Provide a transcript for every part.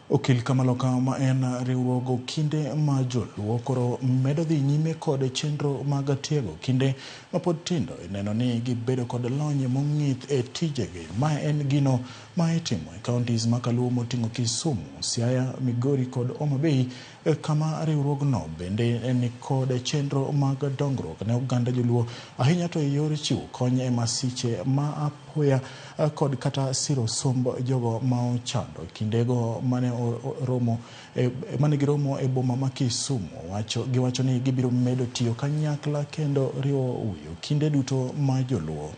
Okil Kamaloka ma en riwruog okinde ma joluo koro medo dhi nyime kod chenro mag tiego okinde mapod tindo e neno ni gibedo kod lony mong'ith e tijegi. Ma en gino ma itimo e counties ma kaluo moting'o Kisumu, Siaya, Migori kod Homa Bay, kama riwruogno bende ni kod chenro mag dongruok ne oganda joluo, ahinya to e yor chiwo kony e masiche ma apoya kod kata siro somb jogo ma ochando. Kindego mane romo mane giromo e boma ma Kisumu, wacho giwacho ni gibiro medo tiyo kanyakla kendo riwo wi okinde duto ma joluo.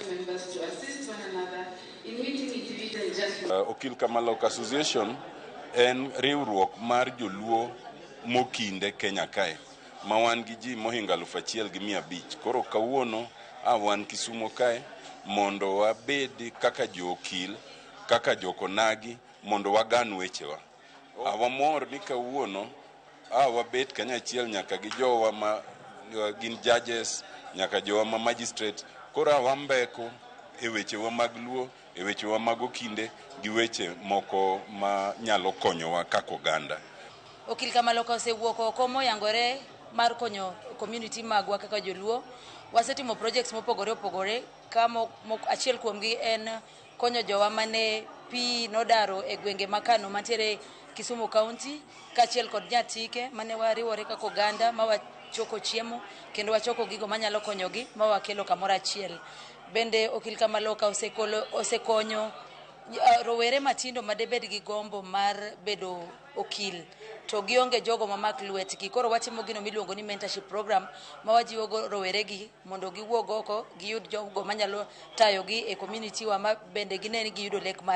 Members to assist one another in meeting individual just Okil Kamaloka Association en riwruok mar joluo mokinde Kenya kae ma wan gi ji mohingo 1500. Koro kawuono a wan Kisumo kae mondo wabed kaka jo-okil, kaka jokonagi, mondo wagan wechewa. Wamor ni kawuono a wabet kanyachiel nyaka gi jowa ma gin judges, nyaka jowa ma magistrate. Koro a wambeko e wechewa mag luo, e wechewa mag okinde gi weche moko ma nyalo konyowa kaka oganda. Okil Kamaloka osewuok oko moyangore mar konyo community magwa kaka joluo. Wasetimo projects mopogore opogore ka achiel kuomgi en konyo jowa mane pi nodaro e gwenge ma Kano mantiere Kisumu County, kaachiel kod Nyatike mane wariwore kaka oganda ma wachoko chiemo kendo wachoko gigo manyalo konyogi ma wakelo kamoro achiel. Bende Okil Kamaloka osekonyo rowere matindo madebed gi gombo mar bedo okil to gionge jogo mamak lwetgi. Koro watimo gino miluongo ni mentorship program ma wajiwo go roweregi mondo giwuog oko giyud jogo manyalo tayogi e community wa ma bende gine ni giyudo lek mar